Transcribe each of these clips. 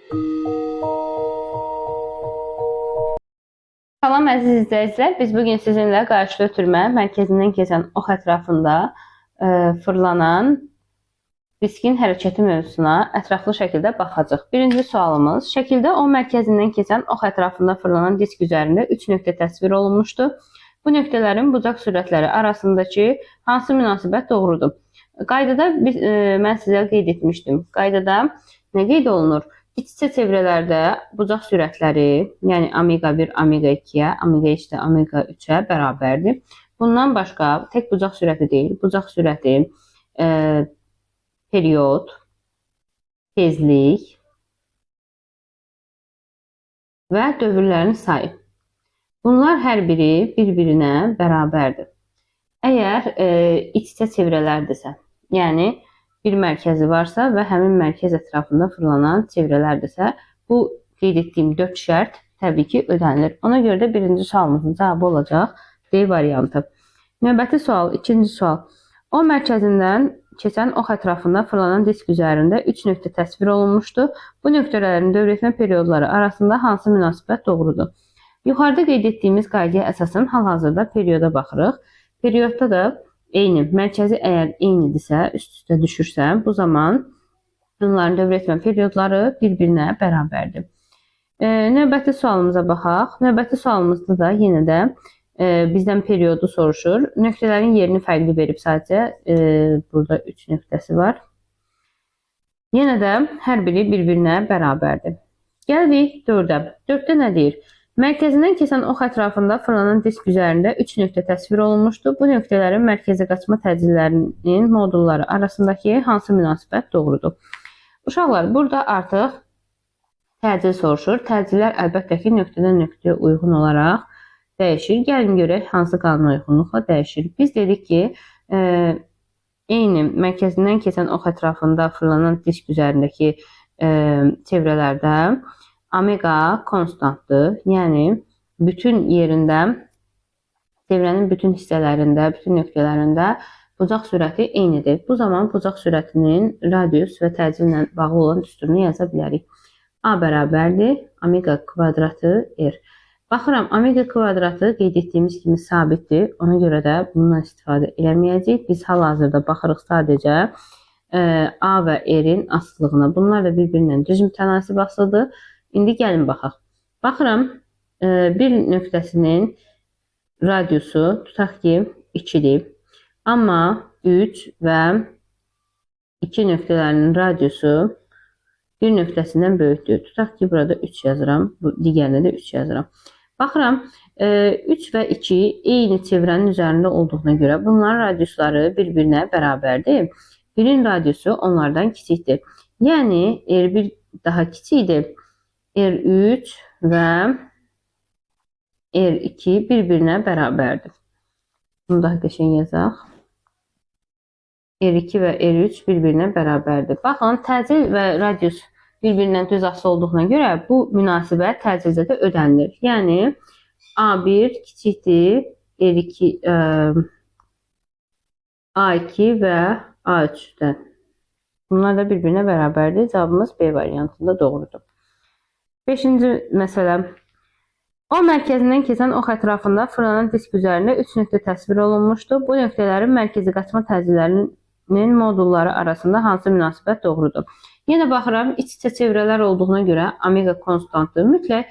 Salam əziz izləyicilər, biz bugün sizinlə qarşıda ötürmə mərkəzindən keçən ox ətrafında fırlanan diskin hərəkəti mövzusuna ətraflı şəkildə baxacağıq. Birinci sualımız, şəkildə o mərkəzindən keçən ox ətrafında fırlanan disk üzərində 3 nöqtə təsvir olunmuşdur. Bu nöqtələrin bucaq sürətləri arasındakı hansı münasibət doğrudur? Qaydada mən sizə qeyd etmişdim. Qaydada nə qeyd olunur? İç-içə çevrələrdə bucaq sürətləri, yəni omega 1 omega 2-yə, omega 3 də omega 3-ə bərabərdir. Bundan başqa tək bucaq sürəti deyil, bucaq sürəti, period, tezlik və dövrlərin sayı. Bunlar hər biri bir-birinə bərabərdir. Əgər iç-içə çevrələrdirsə, yəni bir mərkəzi varsa və həmin mərkəz ətrafında fırlanan çevrələrdirsə, bu qeyd etdiyim 4 şərt təbii ki ödənilir. Ona görə də birinci sualımızın cavabı olacaq D variantı. Növbəti sual, ikinci sual. O mərkəzindən keçən ox ətrafında fırlanan disk üzərində 3 nöqtə təsvir olunmuşdur. Bu nöqtələrin dövr etmə periodları arasında hansı münasibət doğrudur? Yuxarıda qeyd etdiyimiz qaydaya əsasən hal-hazırda perioda baxırıq. Periodda da eyni, mərkəzi əgər eynidirsə, üst-üstə düşürsə, bu zaman bunların dövr etmə periodları bir-birinə bərabərdir. Növbəti sualımıza baxaq. Növbəti sualımızda da yenə də bizdən periodu soruşur. Nöqtələrin yerini fərqli verib sadəcə. Burada 3 nöqtəsi var. Yenə də hər biri bir-birinə bərabərdir. Gəldik 4-ə. 4-də nə deyir? Mərkəzindən keçən ox ətrafında fırlanan disk üzərində 3 nöqtə təsvir olunmuşdur. Bu nöqtələrin mərkəzə qaçma təcillərinin modulları arasındakı hansı münasibət doğrudur? Uşaqlar, burada artıq təcil soruşur. Təcillər əlbəttə ki, nöqtədən nöqtəyə uyğun olaraq dəyişir. Gəlin görək hansı qanuna uyğunluqla dəyişir. Biz dedik ki, eyni mərkəzindən keçən ox ətrafında fırlanan disk üzərindəki çevrələrdə omega konstantdır. Yəni, bütün yerində, çevrənin bütün hissələrində, bütün nöqtələrində bucaq sürəti eynidir. Bu zaman bucaq sürətinin radius və təcillə bağlı olan düsturunu yaza bilərik. A bərabərdir omega kvadratı R. Baxıram, omega kvadratı qeyd etdiyimiz kimi sabitdir. Ona görə də bundan istifadə eləməyəcəyik. Biz hal-hazırda baxırıq sadəcə A və R-in asılılığına. Bunlar da bir-birindən düz mütənasib asılıdır. İndi gəlin baxaq. Baxıram, bir nöqtəsinin radiusu tutaq ki 2-dir. Amma 3 və 2 nöqtələrinin radiusu bir nöqtəsindən böyükdür. Tutaq ki, burada 3 yazıram, digərinə də 3 yazıram. Baxıram, 3 və 2 eyni çevrənin üzərində olduğuna görə bunların radiusları bir-birinə bərabərdir. Birin radiusu onlardan kiçikdir. Yəni, R1 daha kiçikdir. R3 və R2 bir-birinə bərabərdir. Bunu daha qəşəng yazaq. R2 və R3 bir-birinə bərabərdir. Baxın, təcil və radius bir-birindən düz asılı olduğuna görə bu münasibət təcildə də ödənilir. Yəni, A1 kiçikdir R2, A2 və A3-dən. Bunlar da bir-birinə bərabərdir. Cavabımız B variantında doğrudur. Beşinci məsələ. O mərkəzindən keçən ox ətrafında fırlanan disk üzərində 3 nöqtə təsvir olunmuşdur. Bu nöqtələrin mərkəzi qaçma təcillərinin modulları arasında hansı münasibət doğrudur? Yenə baxıram, iç-içə çevrələr olduğuna görə omega konstantdır. Mütləq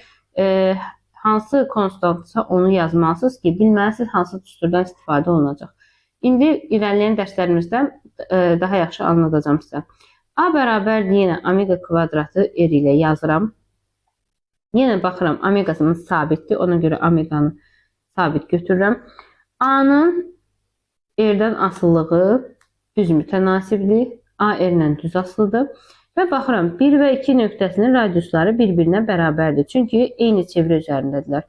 hansı konstantsa onu yazmalısınız ki, bilməlisiniz hansı düsturdan istifadə olunacaq. İndi irəliləyən dərslərimizdə daha yaxşı anlatacağım sizə. A bərabərdir yenə omega kvadratı R ilə yazıram. Yenə baxıram, omegasının sabitdir. Ona görə omeganı sabit götürürəm. A-nın R-dən asılılığı düz mütənasibdir. A R-lə düz asılıdır. Və baxıram, 1 və 2 nöqtəsinin radiusları bir-birinə bərabərdir. Çünki eyni çevrə üzərindədirlər.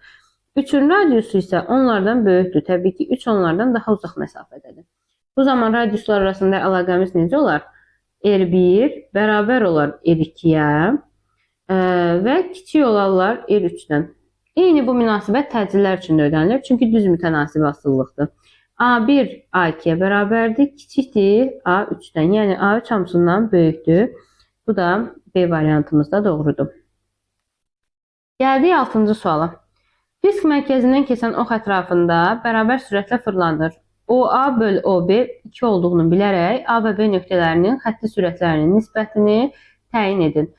3-ün radiusu isə onlardan böyükdür. Təbii ki, 3 onlardan daha uzaq məsafədədir. Bu zaman radiuslar arasında əlaqəmiz necə olar? R1 bərabər olar R2-yə və kiçik olarlar R3-dən. Eyni bu münasibət təcillər üçün də ödənilir. Çünki düz mütənasib asılılıqdır. A1 A2-yə bərabərdir. Kiçikdir A3-dən. Yəni A3 hamısından böyükdür. Bu da B variantımızda doğrudur. Gəldik 6-cı suala. Disk mərkəzindən keçən ox ətrafında bərabər sürətlə fırlanır. OA böl OB 2 olduğunu bilərək A və B nöqtələrinin xətti sürətlərinin nisbətini təyin edin.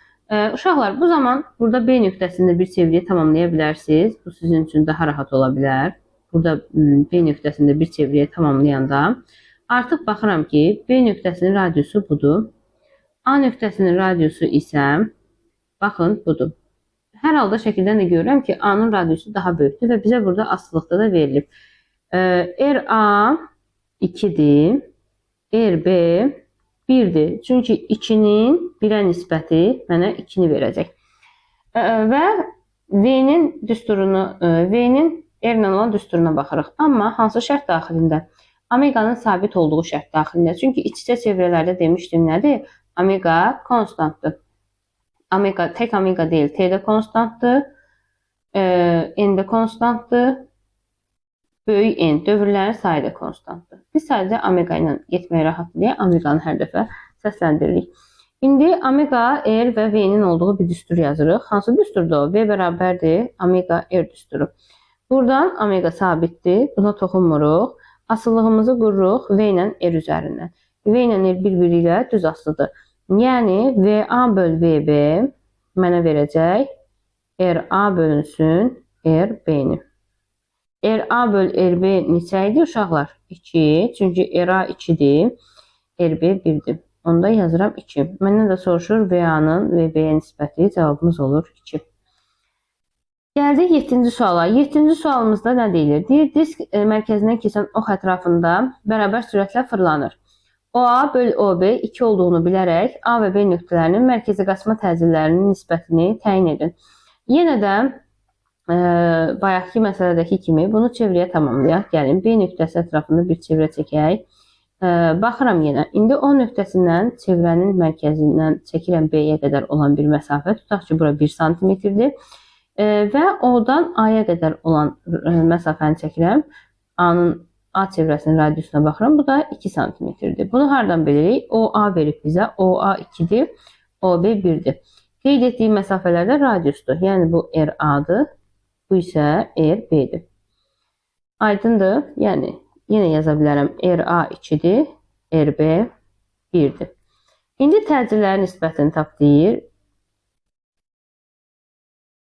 Uşaqlar, bu zaman burada B nöqtəsində bir çevriyi tamamlaya bilərsiniz. Bu sizin üçün daha rahat ola bilər. Burada B nöqtəsində bir çevriyi tamamlayanda artıq baxıram ki, B nöqtəsinin radiusu budur. A nöqtəsinin radiusu isə baxın budur. Hər halda şəkildən də görürəm ki, A-nın radiusu daha böyükdür və bizə burada asılılıqda da verilib. RA 2-dir, RB 1-dir. Çünki 2-nin 1-ə nisbəti mənə 2-ni verəcək. Və V-nin düsturunu, V-nin R ilə olan düsturuna baxırıq. Amma hansı şərt daxilində? Omeqanın sabit olduğu şərt daxilində. Çünki iç-içə çevrələrdə demişdim nədir? Omega konstantdır. Omega, tək omega deyil, T də konstantdır, N də konstantdır, böyük N, dövrlərin sayı da konstantdır. Biz sadəcə omega ilə getmək rahatdır deyə omeqanı hər dəfə səsləndiririk. İndi omega, R və V-nin olduğu bir düstur yazırıq. Hansı düsturdur o? V bərabərdir omega R düsturu. Buradan omega sabitdir, buna toxunmuruq. Asılılığımızı qururuq V ilə R üzərindən. V ilə R bir-biri ilə düz asılıdır. Yəni, VA böl VB mənə verəcək RA bölünsün RB-ni. RA böl RB neçə idi uşaqlar? 2. Çünki RA 2-dir, RB 1-dir. Onda yazıram 2. Məndən də soruşur VA-nın VB-yə nisbəti, cavabımız olur 2. Gəldik 7-ci suala. 7-ci sualımızda nə deyilir? Deyir, disk mərkəzindən keçən ox ətrafında bərabər sürətlə fırlanır. OA böl OB 2 olduğunu bilərək A və B nöqtələrinin mərkəzi qaçma təcillərinin nisbətini təyin edin. Yenə də bayaqki məsələdəki kimi bunu çevriyə tamamlayaq. Gəlin, B nöqtəsi ətrafında bir çevrə çəkək. Baxıram yenə. İndi O nöqtəsindən çevrənin mərkəzindən çəkirəm B-yə qədər olan bir məsafə. Tutaq ki, bura 1 santimetrdir. Və O-dan A-ya qədər olan məsafəni çəkirəm. A-nın A çevrəsinin radiusuna baxıram. Bu da 2 santimetrdir. Bunu hardan bilirik? OA verib bizə. OA 2-dir. OB 1-dir. Qeyd etdiyim məsafələrdə radiusdur. Yəni bu RA-dır. Bu isə RB-dir. Aydındır. Yəni yenə yaza bilərəm. RA 2-dir. RB 1-dir. İndi təcillərin nisbətini tap deyir.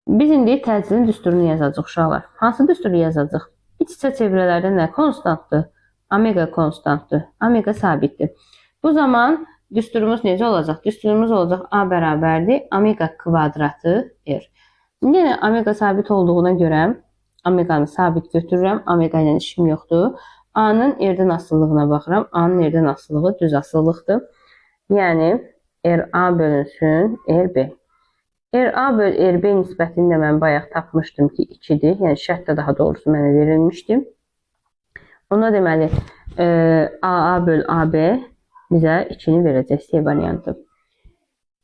Biz indi təcilin düsturunu yazacaq uşaqlar. Hansı düsturu yazacaq? İç-içə çevrələrdə nə konstantdır? Omega konstantdır. Omega sabitdir. Bu zaman düsturumuz necə olacaq? Düsturumuz olacaq A bərabərdir omega kvadratı R. Yenə omega sabit olduğuna görə omeganı sabit götürürəm. Omega ilə işim yoxdur. A-nın R-dən asılılığına baxıram. A-nın R-dən asılılığı düz asılılıqdır. Yəni RA bölünsün RB. RA böl RB nisbətini də mən bayaq tapmışdım ki 2-dir. Yəni şərt də daha doğrusu mənə verilmişdi. Onda deməli AA böl AB bizə 2-ni verəcək C variantı.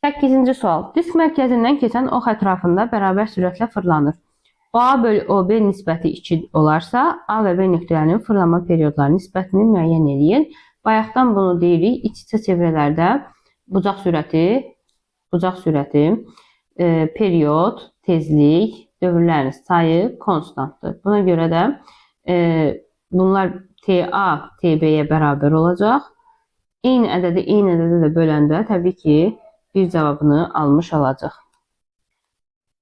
8-ci sual. Disk mərkəzindən keçən ox ətrafında bərabər sürətlə fırlanır. OA böl OB nisbəti 2 olarsa, A və B nöqtələrinin fırlanma periodları nisbətini müəyyən eləyin. Bayaqdan bunu deyirik. İç-içə çevrələrdə bucaq sürəti, period, tezlik, dövrlərin sayı konstantdır. Buna görə də bunlar TA, TB-yə bərabər olacaq. Eyni ədədi eyni ədədə də böləndə təbii ki, bir cavabını almış olacaq.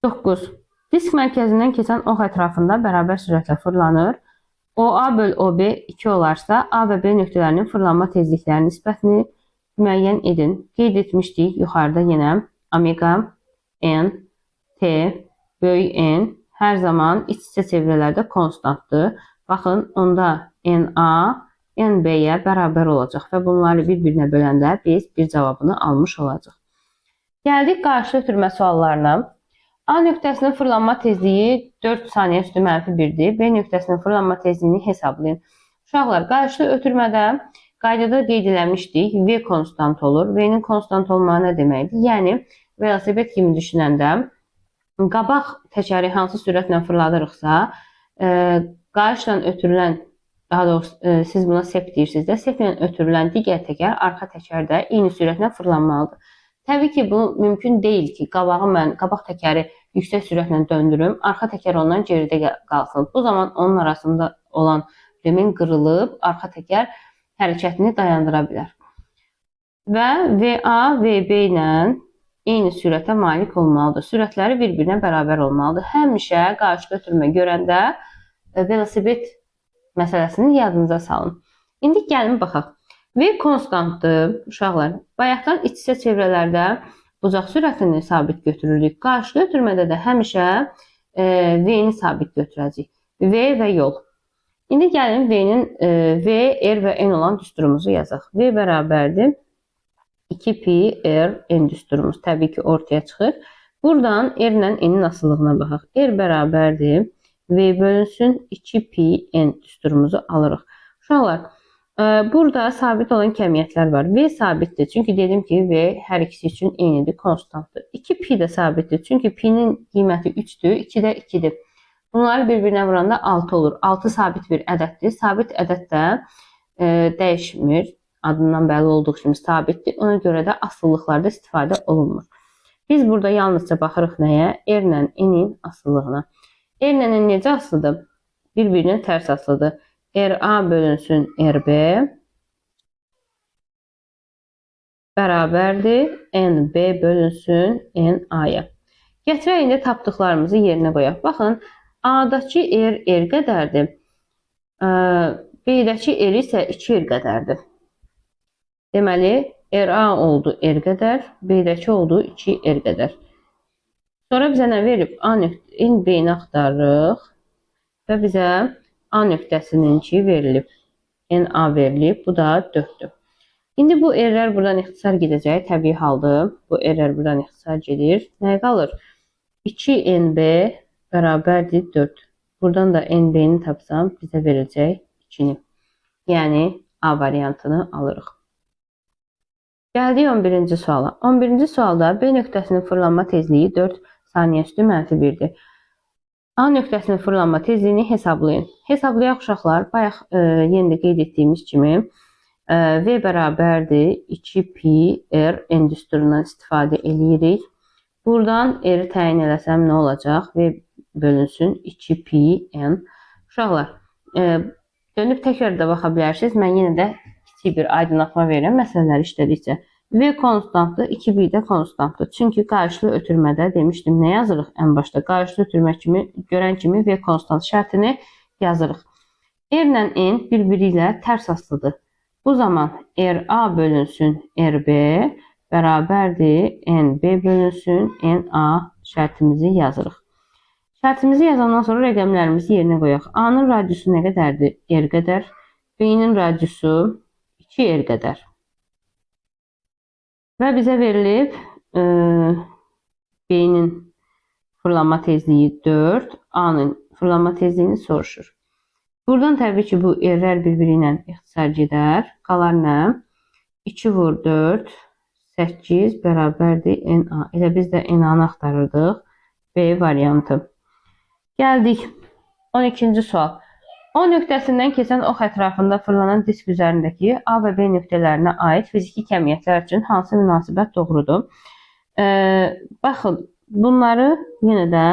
9. Disk mərkəzindən keçən ox ətrafında bərabər sürətlə fırlanır. OA böl OB 2 olarsa, A və B nöqtələrinin fırlanma tezliklərinin nisbətini müəyyən edin. Qeyd etmişdik yuxarıda yenə omega, N, T, böyük N hər zaman iç-içə çevrələrdə konstantdır. Baxın, onda NA, NB-yə bərabər olacaq və bunları bir-birinə böləndə biz bir cavabını almış olacaq. Gəldik qarşı ötürmə suallarına. A nöqtəsinin fırlanma tezliyi 4 saniyə üstü mənfi 1-dir. B nöqtəsinin fırlanma tezliyini hesablayın. Uşaqlar, qarşı ötürmədə qaydada qeyd eləmişdik. V konstant olur. V-nin konstant olmağı nə deməkdir? Yəni, velosiped kimi düşünəndə qabaq təkəri hansı sürətlə fırladırıqsa, qarşıdan ötürülən, daha doğrusu siz buna sep deyirsiniz də, seplə ötürülən digər təkər, arxa təkər də eyni sürətlə fırlanmalıdır. Təbii ki, bu mümkün deyil ki, qabağı mən, qabaq təkəri yüksək sürətlə döndürüm, arxa təkər ondan geridə qalsın. Bu zaman onun arasında olan remen qırılıb, arxa təkər hərəkətini dayandıra bilər. Və VA, VB ilə eyni sürətə malik olmalıdır. Sürətləri bir-birinə bərabər olmalıdır. Həmişə qarşıda ötürmə görəndə velosiped məsələsini yadınıza salın. İndi gəlin baxaq. V konstantdır, uşaqlar. Bayaqdan iç-içə çevrələrdə bucaq sürətini sabit götürürük. Qarşıda ötürmədə də həmişə V-ni sabit götürəcəyik. V və yol. İndi gəlin V-nin V, R və N olan düsturumuzu yazaq. V bərabərdir 2 pi R N düsturumuz təbii ki ortaya çıxır. Buradan R ilə N-in asılılığına baxaq. R bərabərdir V bölünsün 2 pi N düsturumuzu alırıq. Uşaqlar, burada sabit olan kəmiyyətlər var. V sabitdir. Çünki dedim ki, V hər ikisi üçün eynidir, konstantdır. 2 pi də sabitdir. Çünki pi-nin qiyməti 3-dür, 2 də 2-dir. Bunları bir-birinə vuranda 6 olur. 6 sabit bir ədəddir. Sabit ədəd də dəyişmir. Adından bəlli olduğu kimi sabitdir. Ona görə də asılılıqlarda istifadə olunmur. Biz burada yalnızca baxırıq nəyə? R ilə N-in asılılığına. R ilə N necə asılıdır? Bir-birinə tərs asılıdır. RA bölünsün RB bərabərdir NB bölünsün NA-ya. Gətirək indi tapdıqlarımızı yerinə qoyaq. Baxın, A-dakı R, R qədərdir. B-dəki R isə 2R qədərdir. Deməli, RA oldu R qədər, B-dəki oldu 2R qədər. Sonra bizə nə verib? A nöqtə, N, B-ni axtarırıq və bizə A nöqtəsininki verilib. NA verilib. Bu da 4-dür. İndi bu R-lər buradan ixtisar gedəcək. Təbii haldır. Bu R-lər buradan ixtisar gedir. Nəyə qalır? 2NB bərabərdir 4. Buradan da NB-ni tapsam bizə verəcək 2-ni. Yəni A variantını alırıq. Gəldik 11-ci suala. 11-ci sualda B nöqtəsinin fırlanma tezliyi 4 saniyə üstü mənfi 1-dir. A nöqtəsinin fırlanma tezliyini hesablayın. Hesablayaq uşaqlar. Bayaq yenə də qeyd etdiyimiz kimi V bərabərdir 2 pi R N düsturundan istifadə eləyirik. Buradan R-i təyin eləsəm nə olacaq? V bölünsün 2 pi N. Uşaqlar, dönüb təkrar da baxa bilərsiniz. Mən yenə də kiçik bir aydınlatma verirəm məsələləri işlədikcə. V konstantdır, 2 pi də konstantdır. Çünki qarşılı ötürmədə demişdim, nə yazırıq ən başda? Qarşılı ötürmə kimi, görən kimi V konstant şərtini yazırıq. R ilə N bir-biri ilə tərs asılıdır. Bu zaman RA bölünsün RB bərabərdir NB bölünsün NA şərtimizi yazırıq. Şərtimizi yazandan sonra rəqəmlərimizi yerinə qoyaq. A-nın radiusu nə qədərdir? R qədər. B-nin radiusu 2R qədər. Və bizə verilib B-nin fırlanma tezliyi 4, A-nın fırlanma tezliyini soruşur. Buradan təbii ki, bu R-lər bir-biri ilə ixtisar gedər. Qalar nə? 2 vur 4, 8 bərabərdir NA. Elə biz də NA-nı axtarırdıq. B variantı. Gəldik 12-ci sual. O nöqtəsindən keçən ox ətrafında fırlanan disk üzərindəki A və B nöqtələrinə aid fiziki kəmiyyətlər üçün hansı münasibət doğrudur? Baxın, bunları yenə də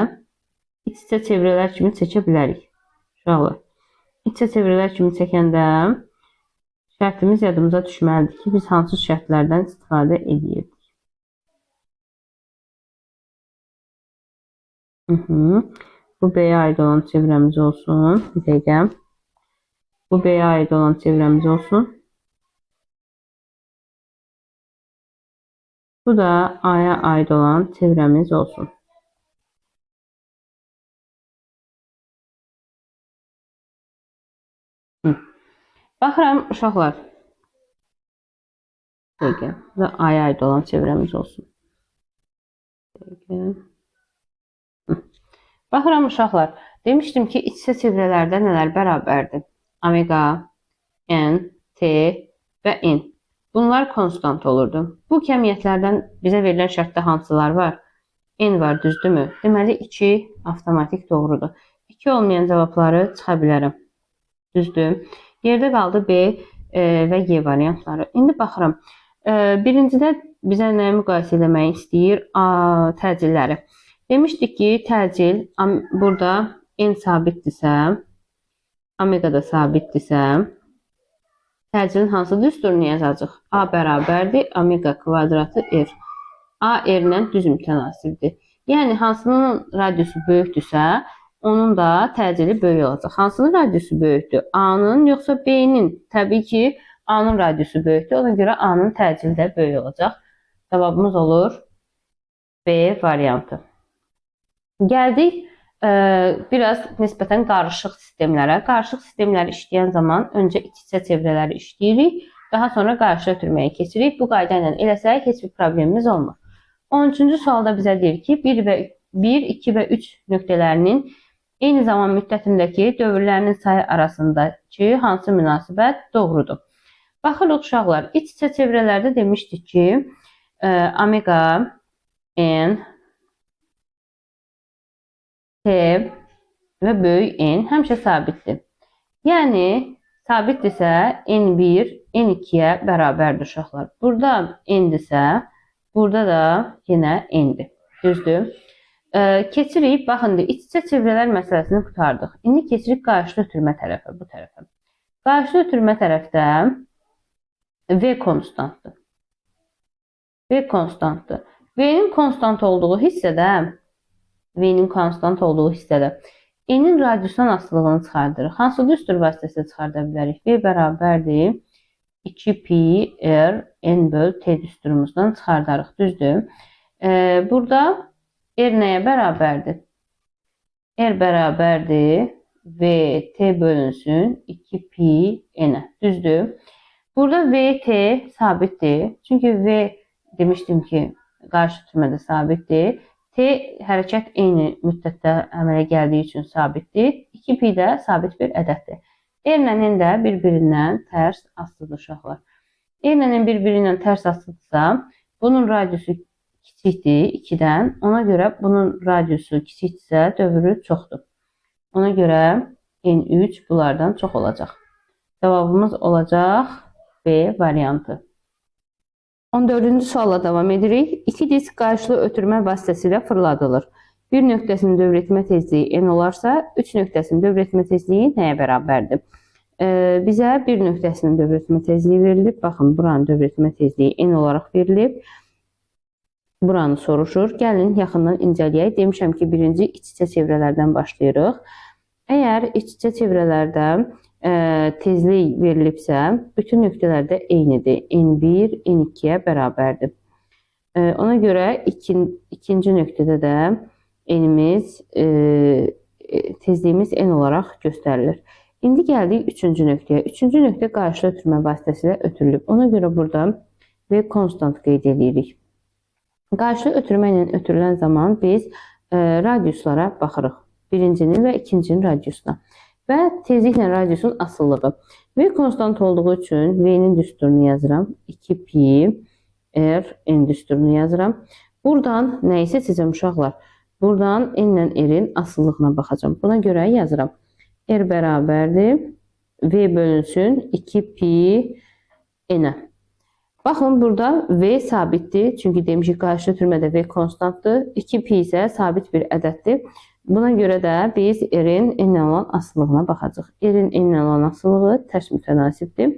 iç-içə çevrələr kimi çəkə bilərik. Uşaqlar, iç-içə çevrələr kimi çəkəndə şərtimiz yadımıza düşməlidir ki, biz hansı şərtlərdən istifadə edirdik. Bu B-yə aid olan çevrəmiz olsun. Bir dəqiqə. Bu B-yə aid olan çevrəmiz olsun. Bu da A-ya aid olan çevrəmiz olsun. Baxıram, uşaqlar. Bir dəqiqə. Bu da A-ya aid olan çevrəmiz olsun. Bir dəqiqə. Baxıram uşaqlar, demişdim ki, iç-içə çevrələrdə nələr bərabərdir? Omega, N, T və N. Bunlar konstant olurdu. Bu kəmiyyətlərdən bizə verilən şərtdə hansılar var? N var, düzdürmü? Deməli, 2 avtomatik doğrudur. 2 olmayan cavabları çıxa bilərəm. Düzdür. Yerdə qaldı B və Y variantları. İndi baxıram. Birincidə bizə nəyi müqayisə eləməyi istəyir? Təcilləri. Demişdik ki, təcil burada n sabitdirsə, omega da sabitdirsə, təcilin hansı düsturunu yazacaq? A bərabərdir omega kvadratı r. A r ilə düz mütənasibdir. Yəni, hansının radiusu böyükdürsə, onun da təcili böyük olacaq. Hansının radiusu böyükdür? A-nın yoxsa B-nin? Təbii ki, A-nın radiusu böyükdür. Ona görə A-nın təcili də böyük olacaq. Cavabımız olur B variantı. Gəldik biraz nisbətən qarışıq sistemlərə. Qarışıq sistemləri işləyən zaman öncə iç-içə çevrələri işləyirik. Daha sonra qarşı ötürməyə keçirik. Bu qayda ilə eləsək heç bir problemimiz olmur. 13-cü sualda bizə deyir ki, 1, 2 və 3 nöqtələrinin eyni zaman müddətindəki dövrlərinin sayı arasındakı hansı münasibət doğrudur? Baxırıq uşaqlar, iç-içə çevrələrdə demişdik ki, omega, n, t və böyük N həmişə sabitdir. Yəni, sabitdirsə N1, N2-yə bərabərdir uşaqlar. Burada N-dirsə, burada da yenə N-dir. Düzdür? Keçirik, baxın, iç-içə çevrələr məsələsini qurtardıq. İndi keçirik qarşılı ötürmə tərəfə, bu tərəfə. Qarşılı ötürmə tərəfdə V konstantdır. V konstantdır. V-nin konstant olduğu hissədə, N-in radiusdan asılılığını çıxardırıq. Hansı düstur vasitəsilə çıxarda bilərik? V bərabərdir 2pi r n böl t düsturumuzdan çıxardarıq. Düzdür? Burada R nəyə bərabərdir? R bərabərdir V T bölünsün 2pi N-ə. Düzdür? Burada V T sabitdir. Çünki V demişdim ki, qarşı ötürmədə sabitdir. T hərəkət eyni müddətdə əmələ gəldiyi üçün sabitdir. 2pi də sabit bir ədəddir. R ilə N də bir-birindən tərs asılıdır uşaqlar. R ilə N bir-birindən tərs asılıdırsa, bunun radiusu kiçikdir 2-dən. Ona görə bunun radiusu kiçikdirsə, dövrü çoxdur. Ona görə N3 bunlardan çox olacaq. Cavabımız olacaq B variantı. 14-cü sualla davam edirik. İki disk qarşılı ötürmə vasitəsilə fırladılır. Bir nöqtəsinin dövr etmə tezliyi N olarsa, 3 nöqtəsinin dövr etmə tezliyi nəyə bərabərdir? Bizə bir nöqtəsinin dövr etmə tezliyi verilib. Baxın, buranın dövr etmə tezliyi N olaraq verilib. Buranı soruşur. Gəlin, yaxından incələyək. Demişəm ki, birinci iç-içə çevrələrdən başlayırıq. Əgər iç-içə çevrələrdə tezlik verilibsə, bütün nöqtələrdə eynidir. N1, N2-yə bərabərdir. Ona görə ikinci nöqtədə də N-imiz, tezliyimiz N olaraq göstərilir. İndi gəldik üçüncü nöqtəyə. Üçüncü nöqtə qarşılı ötürmə vasitəsilə ötürülüb. Ona görə burada V konstant qeyd edirik. Qarşılı ötürmə ilə ötürülən zaman biz radiuslara baxırıq. Birincinin və ikincinin radiusuna. Və tezliklə radiusun asılılığı. V konstant olduğu üçün V-nin düsturunu yazıram. 2pi R N düsturunu yazıram. Buradan nə isə seçəcəm uşaqlar. Buradan N ilə R-in asılılığına baxacağam. Buna görə yazıram. R bərabərdir. V bölünsün 2pi N-ə. Baxın, burada V sabitdir. Çünki demişik, qarşı ötürmədə V konstantdır. 2pi isə sabit bir ədəddir. Buna görə də biz R-in N-ilə olan asılılığına baxacağıq. R-in N-ilə olan asılılığı tərs mütənasibdir.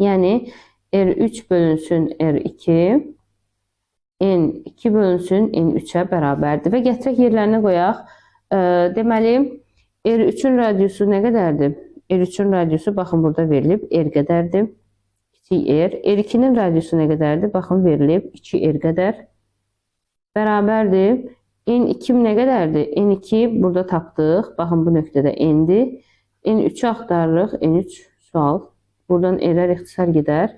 Yəni, R3 bölünsün R2, N2 bölünsün N3-ə bərabərdir. Və gətirək yerlərinə qoyaq. Deməli, R3-ün radiusu nə qədərdir? R3-ün radiusu, baxın, burada verilib, R qədərdir. Kiçik R. R2-nin radiusu nə qədərdir? Baxın, verilib, 2R qədər. Bərabərdir. N2 nə qədərdir? N2 burada tapdıq. Baxın, bu nöqtədə N-dir. N3-ü axtarırıq. N3 sual. Buradan R-lər ixtisar gedər.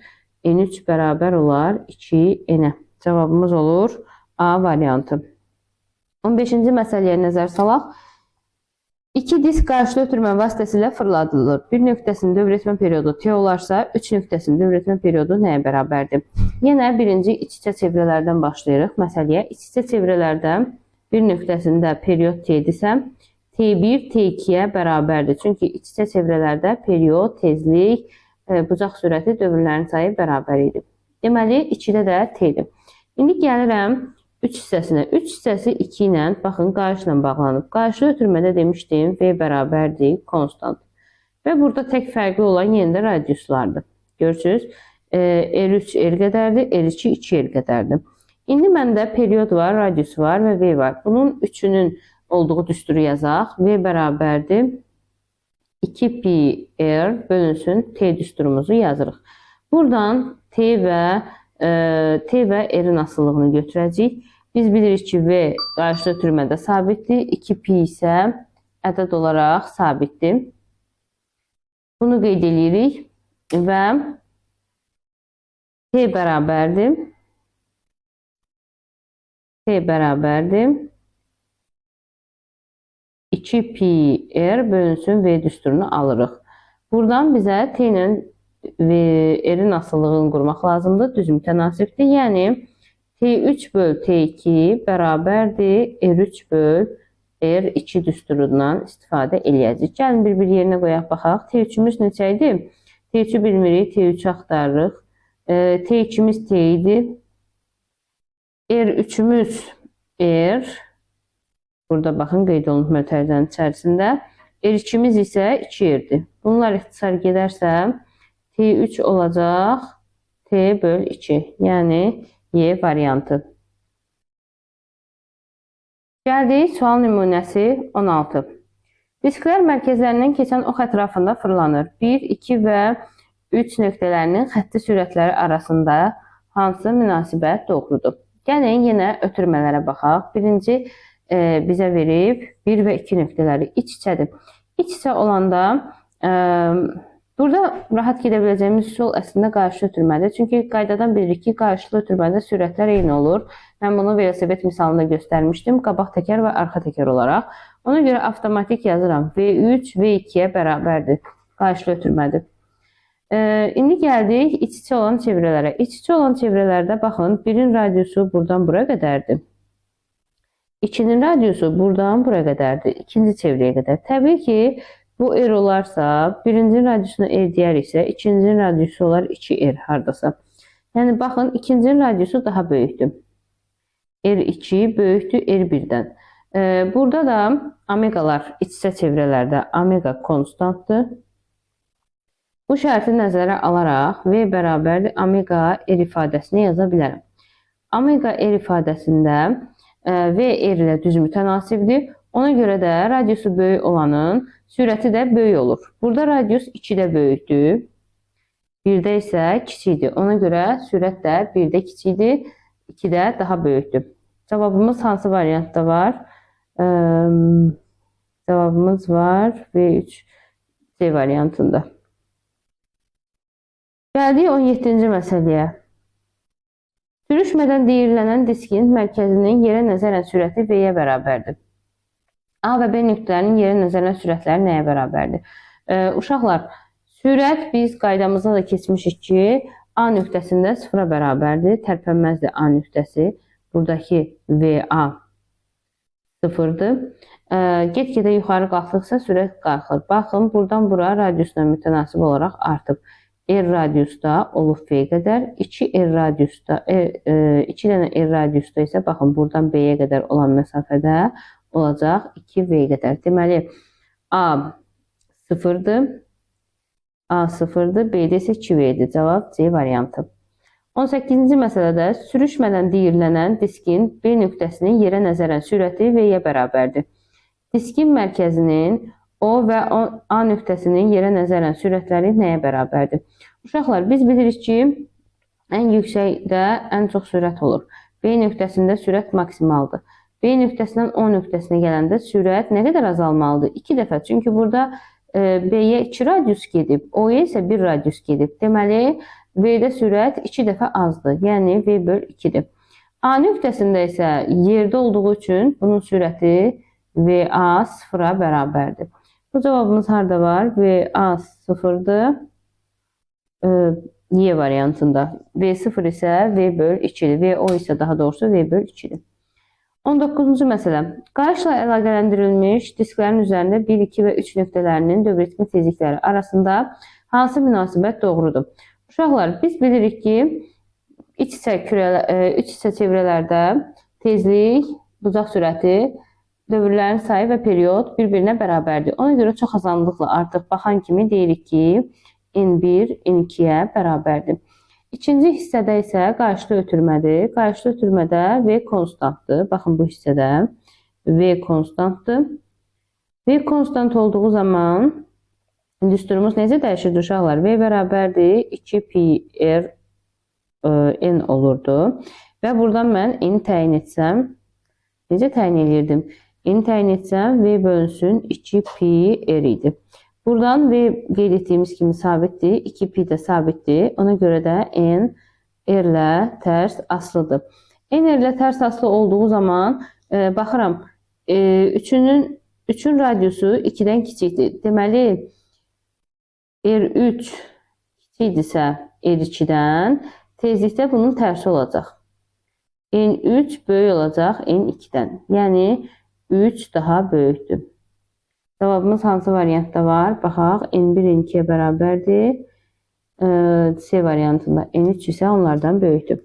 N3 bərabər olar 2N-ə. Cavabımız olur A variantı. 15-ci məsələyə nəzər salaq. İki disk qarşılı ötürmə vasitəsilə fırladılır. Bir nöqtəsinin dövr etmə periodu T olarsa, 3 nöqtəsinin dövr etmə periodu nəyə bərabərdir? Yenə birinci iç-içə çevrələrdən başlayırıq. Məsələyə iç-içə çevrələrdə bir nöqtəsində period T-dirsə, T1 T2-yə bərabərdir. Çünki iç-içə çevrələrdə period, tezlik, bucaq sürəti dövrlərin sayı bərabər idi. Deməli, 2-də də T-dir. İndi gəlirəm 3 hissəsinə. 3 hissəsi 2 ilə, baxın, qayışla bağlanıb. Qayışlı ötürmədə demişdim, V bərabərdir konstant. Və burada tək fərqli olan yenə də radiuslardır. Görürsünüz, R3 R qədərdir, R2 2 R qədərdir. İndi məndə period var, radius var və V var. Bunun üçünün olduğu düsturu yazaq. V bərabərdir 2 pi R bölünsün T düsturumuzu yazırıq. Buradan T və R-in asılılığını götürəcəyik. Biz bilirik ki, V qarşıda ötürmədə sabitdir. 2 pi isə ədəd olaraq sabitdir. Bunu qeyd edirik və T bərabərdir. T bərabərdir 2 pi R bölünsün V düsturunu alırıq. Buradan bizə T ilə R-in asılılığını qurmaq lazımdır. Düz mütənasibdir. Yəni T3 böl T2 bərabərdir R3 böl R2 düsturundan istifadə eləyəcəyik. Gəlin bir-bir yerinə qoyaq, baxaq. T3-ümüz neçə idi? T3-ü bilmirik. T3-ü axtarırıq. T2-miz T idi. R3-ümüz R. Burada baxın, qeyd olunub mötərizənin içərisində. R2-miz isə 2R-dir. Bunlar ixtisar gedərsə T3 olacaq T böl 2. Yəni Y variantı. Gəldik sual nümunəsi 16. Disklər mərkəzlərindən keçən ox ətrafında fırlanır. 1, 2 və 3 nöqtələrinin xətti sürətləri arasında hansı münasibət doğrudur? Gəlin yenə ötürmələrə baxaq. Birinci bizə verib 1 və 2 nöqtələri iç-içədir. İç-içə olanda burada rahat gedə biləcəyimiz üsul əslində qarşılı ötürmədir. Çünki qaydadan bilirik ki, qarşılı ötürmədə sürətlər eyni olur. Mən bunu velosiped misalında göstərmişdim. Qabaq təkər və arxa təkər olaraq. Ona görə avtomatik yazıram. V3 V2-yə bərabərdir. Qarşılı ötürmədir. İndi gəldik iç-içə olan çevrələrə. İç-içə olan çevrələrdə baxın, 1-in radiusu buradan bura qədərdir. 2-nin radiusu buradan bura qədərdir. İkinci çevrəyə qədər. Təbii ki, bu R olarsa, birincinin radiusuna R deyəriksə, ikincinin radiusu olar 2R hardasa. Yəni, baxın, ikincinin radiusu daha böyükdür. R2 böyükdür R1-dən. Burada da omeqalar iç-içə çevrələrdə omega konstantdır. Bu şərti nəzərə alaraq V bərabərdir omega R ifadəsini yaza bilərəm. Omega R ifadəsində V R ilə düz mütənasibdir. Ona görə də radiusu böyük olanın sürəti də böyük olur. Burada radius 2-də böyükdür, 1-də isə kiçikdir. Ona görə sürət də 1-də kiçikdir, 2-də daha böyükdür. Cavabımız hansı variantda var? Cavabımız var V3 C variantında. Gəldik 17-ci məsələyə. Sürüşmədən deyirilənən diskin mərkəzinin yerə nəzərən sürəti V-yə bərabərdir. A və B nöqtələrinin yerə nəzərən sürətləri nəyə bərabərdir? Uşaqlar, sürət biz qaydamızda da keçmişik ki, A nöqtəsində sıfıra bərabərdir. Tərpənməzdir A nöqtəsi. Buradakı VA sıfırdır. Get-gedə yuxarı qalxdıqsa sürət qalxır. Baxın, buradan bura radiusla mütənasib olaraq artıb. R radiusda olub V qədər, 2 R radiusda, 2 dənə R radiusda isə baxın, buradan B-yə qədər olan məsafədə olacaq 2V qədər. Deməli, A sıfırdır, A sıfırdır, B-də isə 2V-dir. Cavab C variantı. 18-ci məsələdə sürüşmədən deyirilənən diskin B nöqtəsinin yerə nəzərən sürəti V-yə bərabərdir. Diskin mərkəzinin O və A nöqtəsinin yerə nəzərən sürətləri nəyə bərabərdir? Uşaqlar, biz bilirik ki, ən yüksəkdə ən çox sürət olur. B nöqtəsində sürət maksimaldır. B nöqtəsindən O nöqtəsinə gələndə sürət nə qədər azalmalıdır? 2 dəfə. Çünki burada B-yə 2 radius gedib, O-ya isə 1 radius gedib. Deməli, V-də sürət 2 dəfə azdır. Yəni, V böl 2-dir. A nöqtəsində isə yerdə olduğu üçün bunun sürəti VA sıfıra bərabərdir. Bu cavabımız harada var? VA sıfırdır. Y variantında. V0 isə V böl 2-dir. VO isə daha doğrusu V böl 2-dir. 19-cu məsələ. Qayışla əlaqələndirilmiş disklərin üzərində 1, 2 və 3 nöqtələrinin dövr ritmi tezlikləri arasında hansı münasibət doğrudur? Uşaqlar, biz bilirik ki, İç-içə iç-içə çevrələrdə tezlik, bucaq sürəti, dövrlərin sayı və period bir-birinə bərabərdir. Ona görə çox asanlıqla artıq baxan kimi deyirik ki, N1 N2-yə bərabərdir. İkinci hissədə isə qarşılı ötürmədir. Qarşılı ötürmədə V konstantdır. Baxın bu hissədə V konstantdır. V konstant olduğu zaman düsturumuz necə dəyişirdi uşaqlar? V bərabərdir 2 pi r n olurdu. Və buradan mən n təyin etsəm, necə təyin edirdim? N təyin etsəm, V bölünsün 2 pi r idi. Buradan V qeyd etdiyimiz kimi sabitdir, 2 pi də sabitdir. Ona görə də n r ilə tərs asılıdır. N r ilə tərs asılı olduğu zaman baxıram, 3-ün radiusu 2-dən kiçikdir. Deməli, R3 kiçikdirsə R2-dən, tezlikdə bunun tərsi olacaq. N3 böyük olacaq N2-dən. Yəni, 3 daha böyükdür. Cavabımız hansı variantda var? Baxaq, N1 N2-yə bərabərdir. C variantında N3 isə onlardan böyükdür.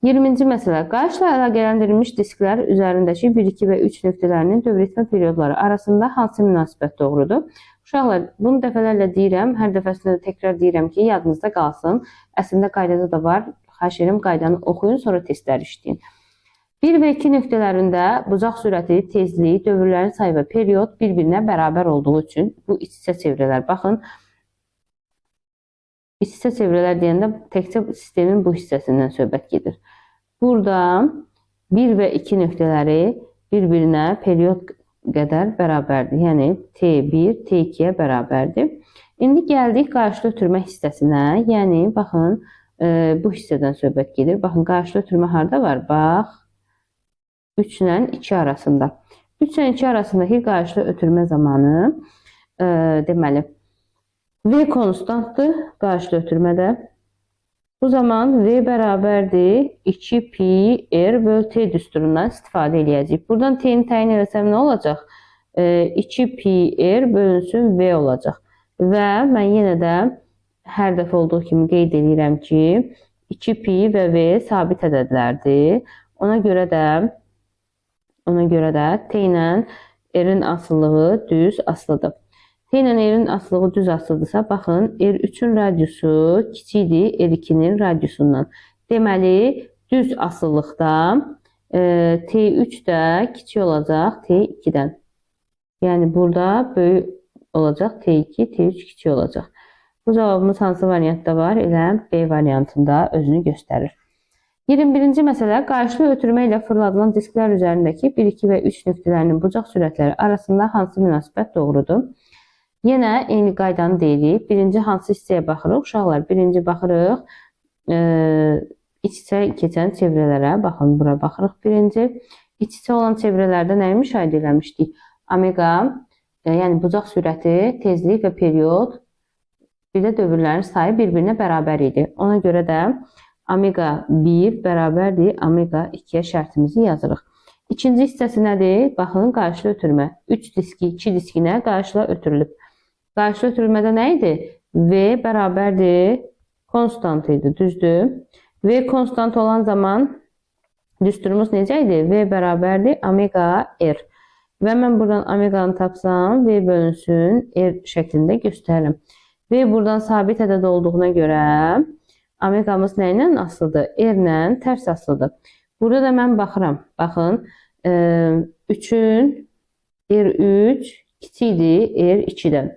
20-ci məsələ. Qayışla əlaqələndirilmiş disklər üzərindəki 1, 2 və 3 nöqtələrinin dövr etmə periodları arasında hansı münasibət doğrudur? Uşaqlar, bunu dəfələrlə deyirəm, hər dəfəsində də təkrar deyirəm ki, yadınızda qalsın. Əslində qaydada da var. Xahiş edirəm, qaydanı oxuyun, sonra testlər işləyin. 1 və 2 nöqtələrində bucaq sürəti, tezliyi, dövrlərin sayı və period bir-birinə bərabər olduğu üçün bu iç-içə çevrələr. Baxın, iç-içə çevrələr deyəndə təkcə sistemin bu hissəsindən söhbət gedir. Burada 1 və 2 nöqtələri bir-birinə period qədər bərabərdir. Yəni T1 T2-yə bərabərdir. İndi gəldik qarşılı ötürmə hissəsinə. Yəni, baxın, bu hissədən söhbət gedir. Baxın, qarşılı ötürmə harada var? Bax, 3 ilə 2 arasında. 3 ilə 2 arasındakı qarşılı ötürmə zamanı, deməli, V konstantdır qarşılı ötürmədə. Bu zaman V bərabərdir 2 pi r böl T düsturundan istifadə eləyəcəyik. Buradan T-ni təyin eləsəm nə olacaq? 2 pi r bölünsün V olacaq. Və mən yenə də hər dəfə olduğu kimi qeyd edirəm ki, 2 pi və V sabit ədədlərdir. Ona görə də T ilə R-in asılılığı düz asılıdır. T ilə R-in asılılığı düz asılıdırsa, baxın, R3-ün radiusu kiçikdir R2-nin radiusundan. Deməli, düz asılılıqda T3 də kiçik olacaq T2-dən. Yəni, burada böyük olacaq T2, T3 kiçik olacaq. Bu cavabımız hansı variantda var? Elə B variantında özünü göstərir. 21-ci məsələ, qarşılı ötürmə ilə fırladılan disklər üzərindəki 1, 2 və 3 nöqtələrinin bucaq sürətləri arasında hansı münasibət doğrudur? Yenə eyni qaydanı deyirik. Birinci hansı hissəyə baxırıq? Uşaqlar, birinci baxırıq iç-içə keçən çevrələrə. Baxın, bura baxırıq birinci. İç-içə olan çevrələrdə nəyi müşahidə eləmişdik? Omega, yəni bucaq sürəti, tezlik və period, bir də dövrlərin sayı bir-birinə bərabər idi. Ona görə də omega 1 bərabərdir omega 2-yə şərtimizi yazırıq. İkinci hissəsi nədir? Baxın, qarşılı ötürmə. 3 diski 2 diskinə qarşıla ötürülüb. Qarşılı ötürülmədə nə idi? V bərabərdir konstant idi, düzdür? V konstant olan zaman düsturumuz necə idi? V bərabərdir omega R. Və mən buradan omeganı tapsam, V bölünsün R şəklində göstərirəm. V buradan sabit ədəd olduğuna görə omegamız nə ilə asılıdır? R ilə tərs asılıdır. Burada da mən baxıram. Baxın, 3-ün R3 kiçikdir R2-dən.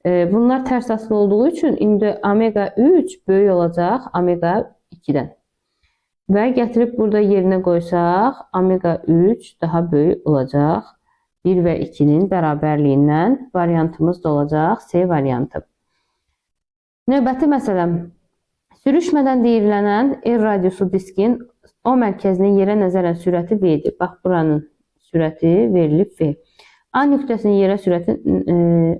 Bunlar tərs asılı olduğu üçün indi omega 3 böyük olacaq omega 2-dən. Və gətirib burada yerinə qoysaq, omega 3 daha böyük olacaq 1 və 2-nin bərabərliyindən. Variantımız da olacaq C variantı. Növbəti məsələm. Sürüşmədən deyirilənən R radiusu diskin O mərkəzinin yerə nəzərən sürəti V-dir. Bax, buranın sürəti verilib V. A nöqtəsinin yerə sürəti,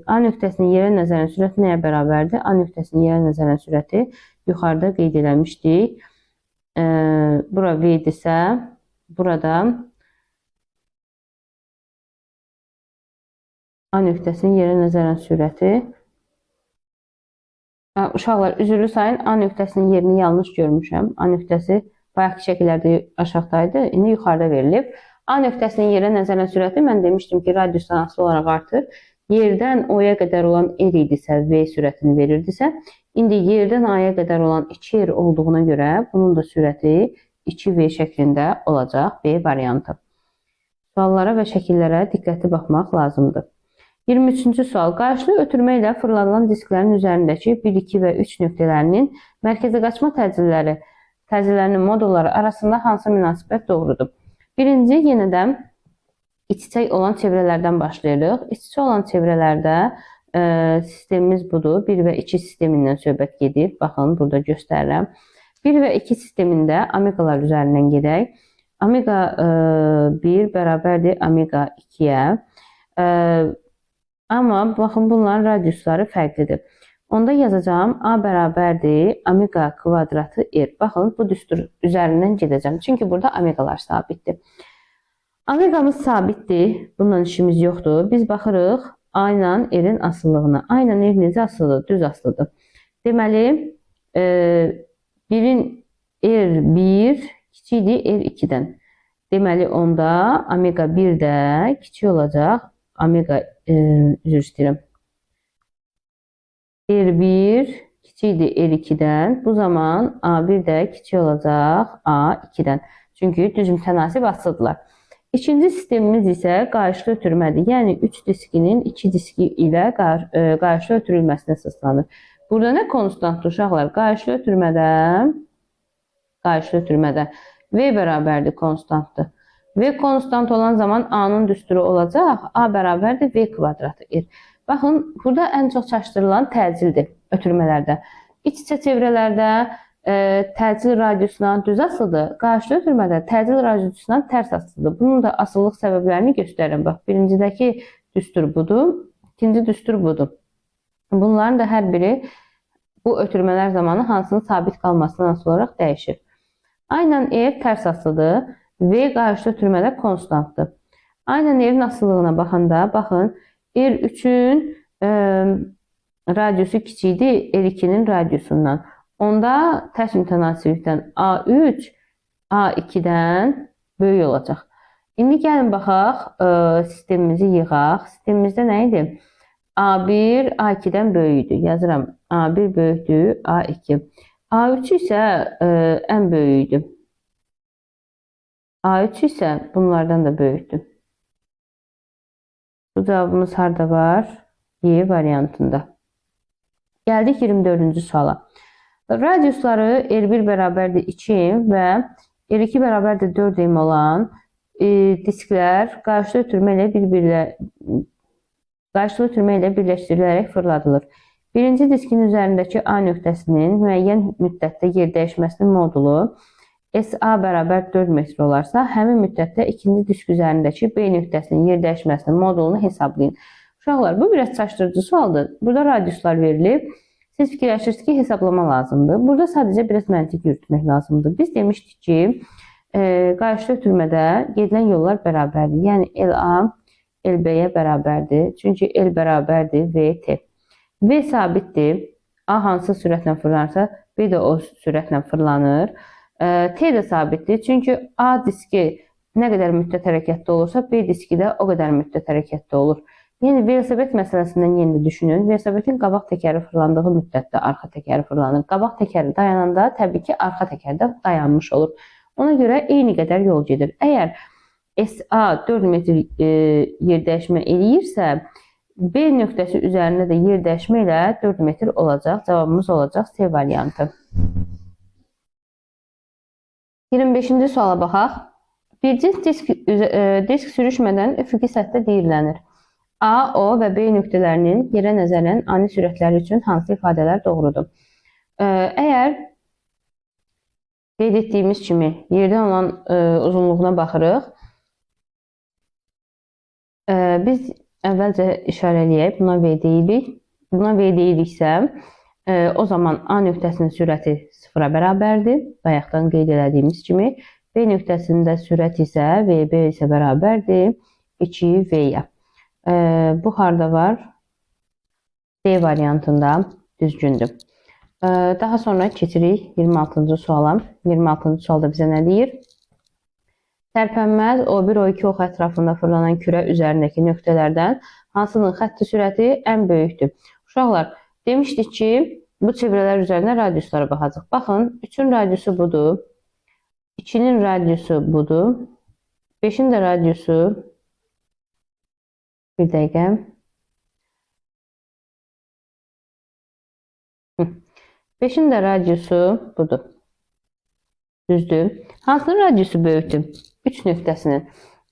A nöqtəsinin yerə nəzərən sürəti nəyə bərabərdir? A nöqtəsinin yerə nəzərən sürəti yuxarıda qeyd eləmişdik. Bura V-dirsə, burada A nöqtəsinin yerə nəzərən sürəti. Uşaqlar, üzrlü sayın, A nöqtəsinin yerini yanlış görmüşəm. A nöqtəsi Bayaqki şəkillərdə aşağıdaydı, indi yuxarıda verilib. A nöqtəsinin yerə nəzərən sürəti mən demişdim ki, radiusdan asılı olaraq artır. Yerdən O-ya qədər olan R idisə, V sürətini verirdisə, indi yerdən A-ya qədər olan 2R olduğuna görə bunun da sürəti 2V şəklində olacaq, B variantı. Suallara və şəkillərə diqqətli baxmaq lazımdır. 23-cü sual. Qarşılı ötürmə ilə fırladılan disklərin üzərindəki 1, 2 və 3 nöqtələrinin mərkəzə qaçma təcillərinin modulları arasında hansı münasibət doğrudur? Birinci, yenə də iç-içə olan çevrələrdən başlayırıq. İç-içə olan çevrələrdə sistemimiz budur. 1 və 2 sistemindən söhbət gedir. Baxın, burada göstərirəm. 1 və 2 sistemində omeqalar üzərindən gedək. Omega 1 bərabərdir omega 2-yə. Amma baxın, bunların radiusları fərqlidir. Onda yazacağım A bərabərdir omega kvadratı R. Baxın, bu düstur üzərindən gedəcəm. Çünki burada omeqalar sabitdir. Omeqamız sabitdir. Bununla işimiz yoxdur. Biz baxırıq A ilə R-in asılılığına. A ilə R necə asılıdır? Düz asılıdır. Deməli, 1-in R1 kiçikdir R2-dən. Deməli, onda omega 1 də kiçik olacaq. Omega, üzr istəyirəm. R1 kiçikdir R2-dən. Bu zaman A1 də kiçik olacaq A2-dən. Çünki düz mütənasib asılıdırlar. İkinci sistemimiz isə qarşılı ötürmədir. Yəni 3 diskinin 2 diski ilə qarşılı ötürülməsinə əsaslanır. Burada nə konstantdır uşaqlar? Qarşılı ötürmədə V bərabərdir konstantdır. V konstant olan zaman A-nın düsturu olacaq. A bərabərdir V kvadratı R. Baxın, burada ən çox çaşdırılan təcildir ötürmələrdə. İç-içə çevrələrdə təcil radiusundan düz asılıdır. Qarşılı ötürmədə təcil radiusundan tərs asılıdır. Bunun da asılılıq səbəblərini göstərirəm. Bax, birincidəki düstur budur, ikinci düstur budur. Bunların da hər biri bu ötürmələr zamanı hansının sabit qalmasından asılı olaraq dəyişir. A ilə R tərs asılıdır. V qarşılı ötürmədə konstantdır. A ilə R-in asılılığına baxanda, baxın, R3-ün radiusu kiçikdir R2-nin radiusundan. Onda tərs mütənasiblikdən A3 A2-dən böyük olacaq. İndi gəlin baxaq, sistemimizi yığaq. Sistemimizdə nə idi? A1 A2-dən böyükdür. Yazıram, A1 böyükdür A2. A3 isə ən böyüyüdür. A3 isə bunlardan da böyükdür. Bu cavabımız harda var? Y variantında. Gəldik 24-cü suala. Radiusları R1 bərabərdir 2 və R2 bərabərdir 4 m olan disklər qarşılı ötürmə ilə birləşdirilərək fırladılır. Birinci diskin üzərindəki A nöqtəsinin müəyyən müddətdə yer dəyişməsinin modulu SA bərabər 4 metr olarsa, həmin müddətdə ikinci disk üzərindəki B nöqtəsinin yer dəyişməsinin modulunu hesablayın. Uşaqlar, bu biraz çaşdırıcı sualdır. Burada radiuslar verilib. Siz fikirləşirsiniz ki, hesablama lazımdır. Burada sadəcə biraz məntiq yürütmək lazımdır. Biz demişdik ki, qarşılı ötürmədə gedilən yollar bərabərdir. Yəni, LA LB-yə bərabərdir. Çünki L bərabərdir VT. V sabitdir. A hansı sürətlə fırlanırsa, B də o sürətlə fırlanır. T də sabitdir. Çünki A diski nə qədər müddət hərəkətdə olursa, B diski də o qədər müddət hərəkətdə olur. Yəni, velosiped məsələsindən yenə də düşünün. Velosipedin qabaq təkəri fırlandığı müddətdə arxa təkəri fırlanır. Qabaq təkəri dayananda təbii ki, arxa təkər də dayanmış olur. Ona görə eyni qədər yol gedir. Əgər SA 4 metr yer dəyişmə eləyirsə, B nöqtəsi üzərində də yer dəyişmə ilə 4 metr olacaq. Cavabımız olacaq C variantı. 25-ci suala baxaq. Bir cins disk sürüşmədən üfüqi səthdə diyirlənir. A, O və B nöqtələrinin yerə nəzərən ani sürətləri üçün hansı ifadələr doğrudur? Əgər qeyd etdiyimiz kimi yerdən olan uzunluğuna baxırıq, biz əvvəlcə işarə eləyək, buna V deyirik. Buna V deyiriksə, o zaman A nöqtəsinin sürəti 0-a bərabərdir. Bayaqdan qeyd elədiyimiz kimi. B nöqtəsində sürət isə VB isə bərabərdir 2V-yə. Bu harda var? D variantında düzgündür. Daha sonra keçirik 26-cı suala. 26-cı sualda bizə nə deyir? Tərpənməz O1, O2 ox ətrafında fırlanan kürə üzərindəki nöqtələrdən hansının xətti sürəti ən böyükdür? Uşaqlar, demişdik ki, bu çevrələr üzərində radiuslara baxacaq. Baxın, 3-ün radiusu budur, 2-nin radiusu budur, 5-in də radiusu, bir dəqiqə, 5-in də radiusu budur. Düzdür. Hansının radiusu böyükdür? 3 nöqtəsinin.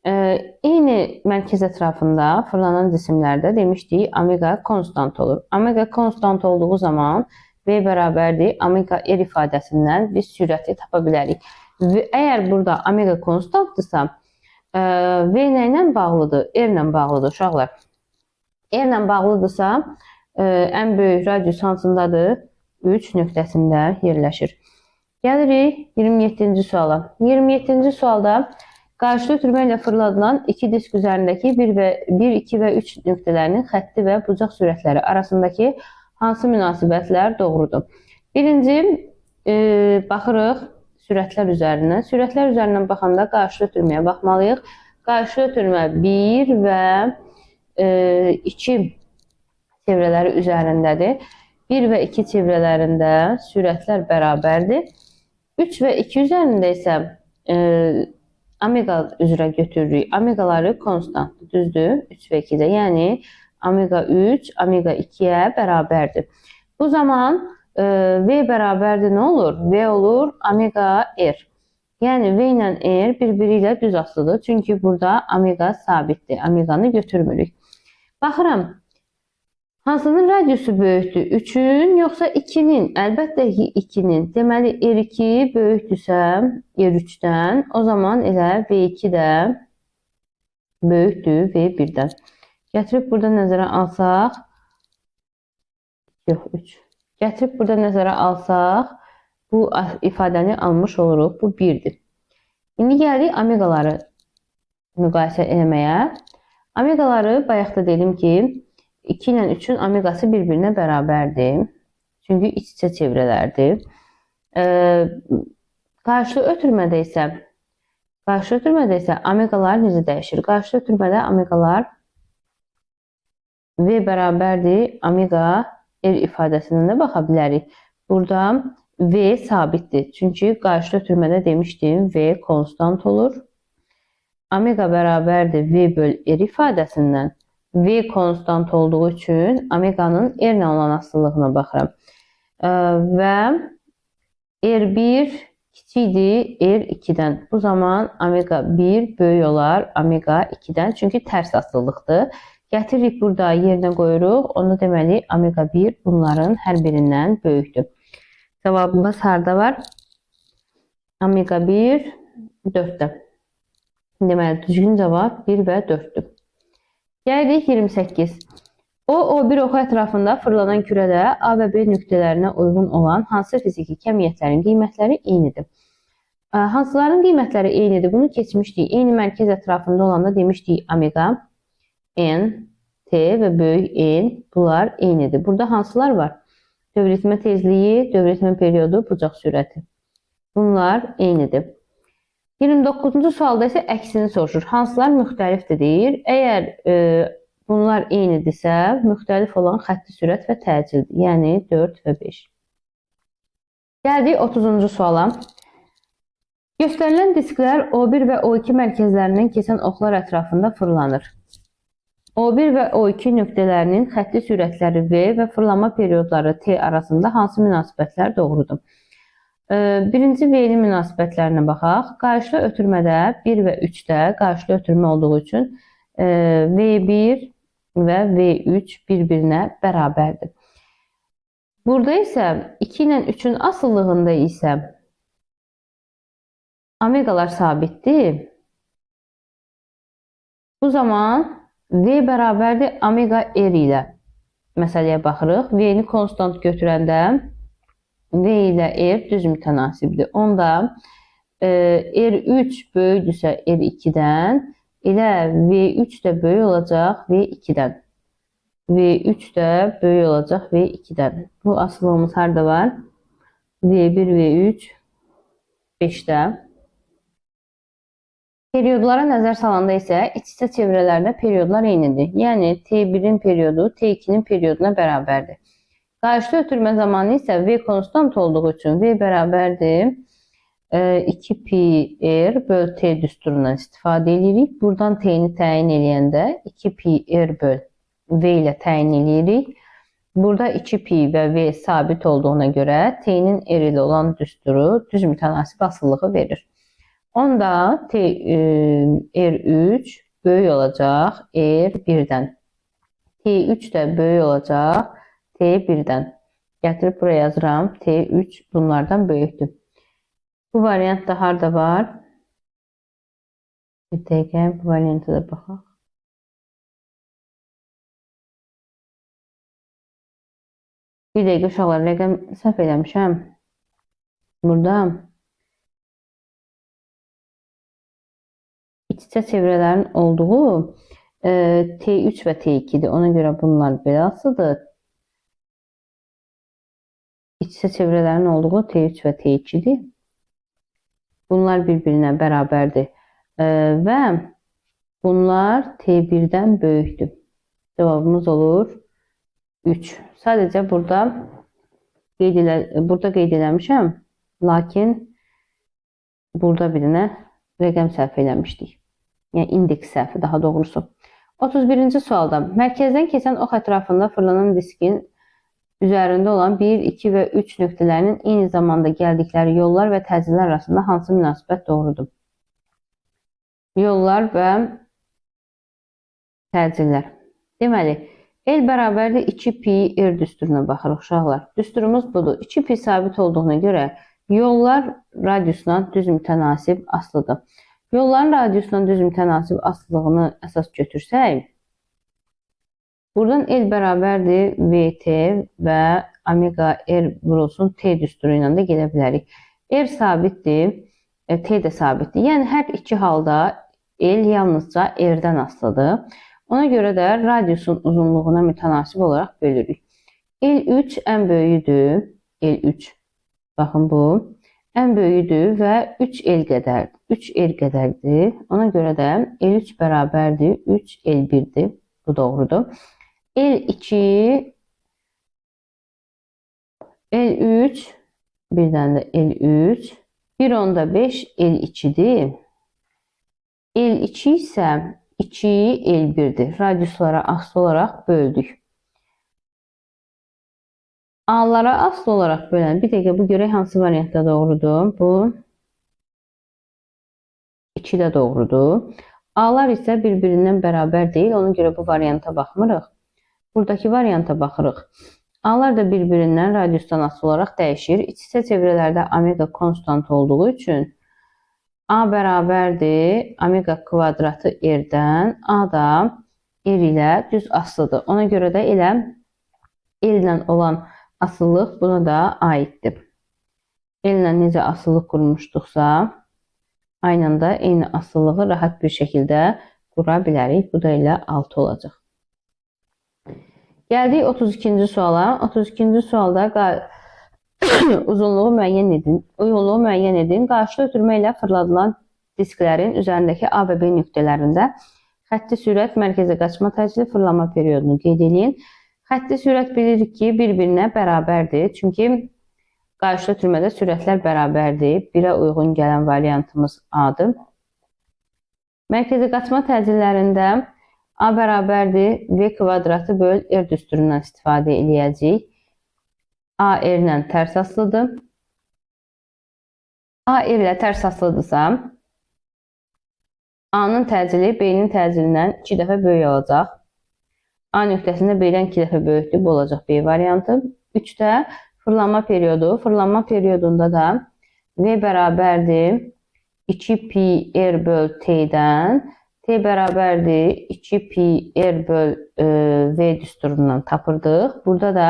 Eyni mərkəz ətrafında fırlanan cisimlərdə demişdik, omega konstant olur. Omega konstant olduğu zaman V bərabərdir omega R ifadəsindən biz sürəti tapa bilərik. Və əgər burada omega konstantdırsa, V nə ilə bağlıdır? R ilə bağlıdır uşaqlar. R ilə bağlıdırsa, ən böyük radius hansındadır? 3 nöqtəsində yerləşir. Gəlirik 27-ci suala. 27-ci sualda qarşıda ötürmə ilə fırladılan iki disk üzərindəki 1, 2 və 3 nöqtələrinin xətti və bucaq sürətləri arasındakı hansı münasibətlər doğrudur? Birinci, baxırıq sürətlər üzərindən. Sürətlər üzərindən baxanda qarşıda ötürməyə baxmalıyıq. Qarşıda ötürmə 1 və 2 çevrələri üzərindədir. 1 və 2 çevrələrində sürətlər bərabərdir. 3 və 2 üzərində isə omega üzrə götürürük. Omegaları konstantdır, düzdür? 3 və 2-də, yəni omega 3, omega 2-yə bərabərdir. Bu zaman V bərabərdir nə olur? V olur omega R. Yəni V ilə R bir-biri ilə düz asılıdır. Çünki burada omega sabitdir. Omeganı götürmürük. Baxıram, hansının radiusu böyükdür? 3-ün yoxsa 2-nin? Əlbəttə ki, 2-nin. Deməli, R2 böyükdürsə R3-dən, o zaman elə V2 də böyükdür V1-dən. Gətirib burada nəzərə alsaq, yox, 3. Gətirib burada nəzərə alsaq, bu ifadəni almış oluruq. Bu 1-dir. İndi gəlirik omegaları müqayisə eləməyə. Omegaları bayaq da dedim ki, 2 ilə 3-ün omegası bir-birinə bərabərdir. Çünki iç-içə çevrələrdir. Qarşılı ötürmədə isə omegalar necə dəyişir? Qarşılı ötürmədə omegalar V bərabərdir omega R ifadəsindən də baxa bilərik. Burada V sabitdir. Çünki qarşılı ötürmədə demişdim V konstant olur. Omega bərabərdir V böl R ifadəsindən. V konstant olduğu üçün omeganın R ilə olan asılılığına baxıram. Və R1 kiçikdir R2-dən. Bu zaman omega 1 böyük olar omega 2-dən. Çünki tərs asılılıqdır. Gətiririk burada yerinə qoyuruq. Onu deməli omega 1 bunların hər birindən böyükdür. Cavabımız harda var? Omega 1 4-də. Deməli düzgün cavab 1 və 4-dür. Gəldik 28. O, O1 oxu ətrafında fırlanan kürədə A və B nöqtələrinə uyğun olan hansı fiziki kəmiyyətlərin qiymətləri eynidir? Hansıların qiymətləri eynidir? Bunu keçmişdik. Eyni mərkəz ətrafında olanda demişdik omega, N, T və böyük N bunlar eynidir. Burada hansılar var? Dövr etmə tezliyi, dövr etmə periodu, bucaq sürəti. Bunlar eynidir. 29-cu sualda isə əksini soruşur. Hansılar müxtəlifdir deyir. Əgər bunlar eynidirsə, müxtəlif olan xətti sürət və təcildir. Yəni 4 və 5. Gəldik 30-cu suala. Göstərilən disklər O1 və O2 mərkəzlərindən keçən oxlar ətrafında fırlanır. O1 və O2 nöqtələrinin xətti sürətləri V və fırlanma periodları T arasında hansı münasibətlər doğrudur? Birinci V-nin münasibətlərinə baxaq. Qarşılı ötürmədə 1 və 3-də qarşılı ötürmə olduğu üçün V1 və V3 bir-birinə bərabərdir. Burada isə 2 ilə 3-ün asılılığında isə omegalar sabitdir. Bu zaman V bərabərdir omega R ilə məsələyə baxırıq. V-ni konstant götürəndə V ilə R düz mütənasibdir. Onda R3 böyükdürsə R2-dən, elə V3 də böyük olacaq V2-dən. V3 də böyük olacaq V2-dən. Bu asılılığımız harada var? V1, V3, 5-də. Periodlara nəzər salanda isə iç-içə çevrələrdə periodlar eynidir. Yəni T1-in periodu T2-nin perioduna bərabərdir. Qarşıda ötürmə zamanı isə V konstant olduğu üçün V bərabərdir 2pi r böl T düsturundan istifadə edirik. Buradan T-ni təyin eləyəndə 2pi r böl V ilə təyin edirik. Burada 2pi və V sabit olduğuna görə T-nin R ilə olan düsturu düz mütənasib asılılığı verir. Onda R3 böyük olacaq R1-dən. T3 də böyük olacaq T1-dən. Gətirib buraya yazıram. T3 bunlardan böyükdür. Bu variant da harda var? Bir dəqiqə bu varianta da baxaq. Bir dəqiqə uşaqlar, rəqəm səhv eləmişəm. Burada iç-içə çevrələrin olduğu T3 və T2-dir. Ona görə bunlar belə asılıdır. İç-içə çevrələrin olduğu T3 və T2-dir. Bunlar bir-birinə bərabərdir. Və bunlar T1-dən böyükdür. Cavabımız olur 3. Sadəcə burada qeyd eləmişəm. Lakin burada bir dənə rəqəm səhv eləmişdik. Yəni indeks səhvi daha doğrusu. 31-ci sualda mərkəzdən keçən ox ətrafında fırlanan diskin üzərində olan 1, 2 və 3 nöqtələrinin eyni zamanda gəldikləri yollar və təcillər arasında hansı münasibət doğrudur? Yollar və təcillər. Deməli, L bərabərdir 2pi r düsturuna baxırıq uşaqlar. Düsturumuz budur. 2pi sabit olduğuna görə yollar radiusuna düz mütənasib asılıdır. Yolların radiusuna düz mütənasib asılılığını əsas götürsək, buradan L bərabərdir VT və omega R vurulsun T düsturu ilə də gedə bilərik. R sabitdir, T də sabitdir. Yəni, hər iki halda L yalnızca R-dən asılıdır. Ona görə də radiusun uzunluğuna mütənasib olaraq bölürük. L3 ən böyüyüdür. L3, baxın bu, ən böyüyüdür və 3L qədərdir. 3L qədərdir. Ona görə də L3 bərabərdir 3L1-dir. Bu doğrudur. L2, L3, bir dənə də L3, 1.5 L2-dir. L2 isə 2 L1-dir. Radiuslara asılı olaraq böldük. A-lara asılı olaraq bölən, bir dəqiqə bu görək hansı variantda doğrudur. Bu 2 də doğrudur. A-lar isə bir-birindən bərabər deyil. Ona görə bu varianta baxmırıq. Buradakı varianta baxırıq. A-lar da bir-birindən radiusdan asılı olaraq dəyişir. İç-içə çevrələrdə omega konstant olduğu üçün A bərabərdir omega kvadratı R-dən. A da R ilə düz asılıdır. Ona görə də elə L ilə olan asılılıq buna da aiddir. L ilə necə asılılıq qurmuşduqsa, aynı da eyni asılılığı rahat bir şəkildə qura bilərik. Bu da elə 6 olacaq. Gəldik 32-ci suala. 32-ci sualda uzunluğu müəyyən edin. Uyğunluğu müəyyən edin. Qarşıda ötürmə ilə fırladılan disklərin üzərindəki A və B nöqtələrində xətti sürət, mərkəzə qaçma təcili, fırlama periodunu qeyd edin. Xətti sürət bilirik ki, bir-birinə bərabərdir. Çünki qarşıda ötürmədə sürətlər bərabərdir. 1-ə uyğun gələn variantımız A-dır. Mərkəzə qaçma təcillərində A bərabərdir V kvadratı böl R düsturundan istifadə eləyəcəyik. A R ilə tərs asılıdır. A R ilə tərs asılıdırsa, A-nın təcili B-nin təcilindən 2 dəfə böyük olacaq. A nöqtəsində B-dən 2 dəfə böyükdür. Bu olacaq B variantı. 3-də fırlanma periodu. Fırlanma periodunda da V bərabərdir 2pi R böl T-dən. T bərabərdir 2pi R böl V düsturundan tapırdıq. Burada da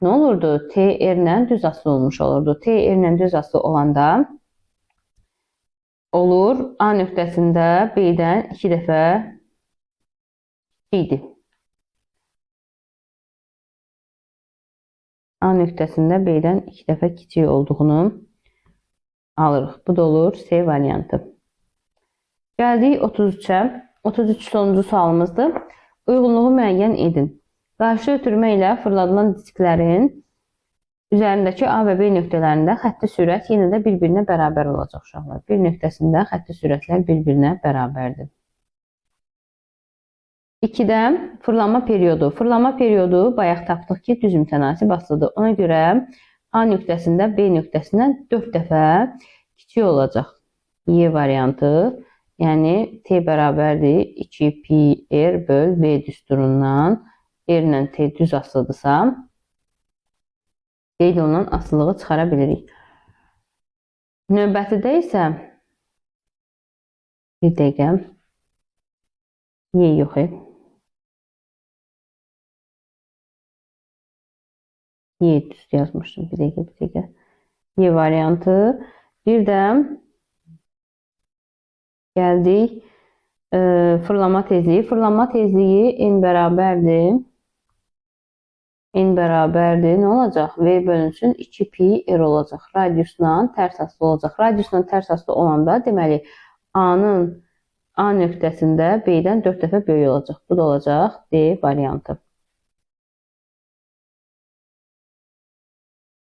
nə olurdu? T R ilə düz asılı olmuş olurdu. T R ilə düz asılı olanda olur. A nöqtəsində B-dən 2 dəfə idi. A nöqtəsində B-dən 2 dəfə kiçik olduğunu alırıq. Bu da olur C variantı. Gəldik 33-ə. 33 sonuncu sualımızdır. Uyğunluğu müəyyən edin. Qarşı ötürmə ilə fırladılan disklərin üzərindəki A və B nöqtələrində xətti sürət yenə də bir-birinə bərabər olacaq uşaqlar. Bir nöqtəsində xətti sürətlər bir-birinə bərabərdir. 2-də fırlanma periodu. Fırlanma periodu bayaq tapdıq ki, düz mütənasib asılıdır. Ona görə A nöqtəsində B nöqtəsindən 4 dəfə kiçik olacaq. Y variantı, yəni T bərabərdir 2 pi R böl V düsturundan R ilə T düz asılıdırsa, qeyd olunan asılılığı çıxara bilirik. Növbətidə isə bir dəqiqə Y yox. Y düz yazmışdım. Bir dəqiqə, bir dəqiqə. Y variantı. Bir də gəldik fırlanma tezliyi. Fırlanma tezliyi N bərabərdir. N bərabərdir. Nə olacaq? V bölünsün 2 pi R olacaq. Radiusla tərs asılı olacaq. Radiusla tərs asılı olanda, deməli, A-nın A nöqtəsində B-dən 4 dəfə böyük olacaq. Bu da olacaq D variantı.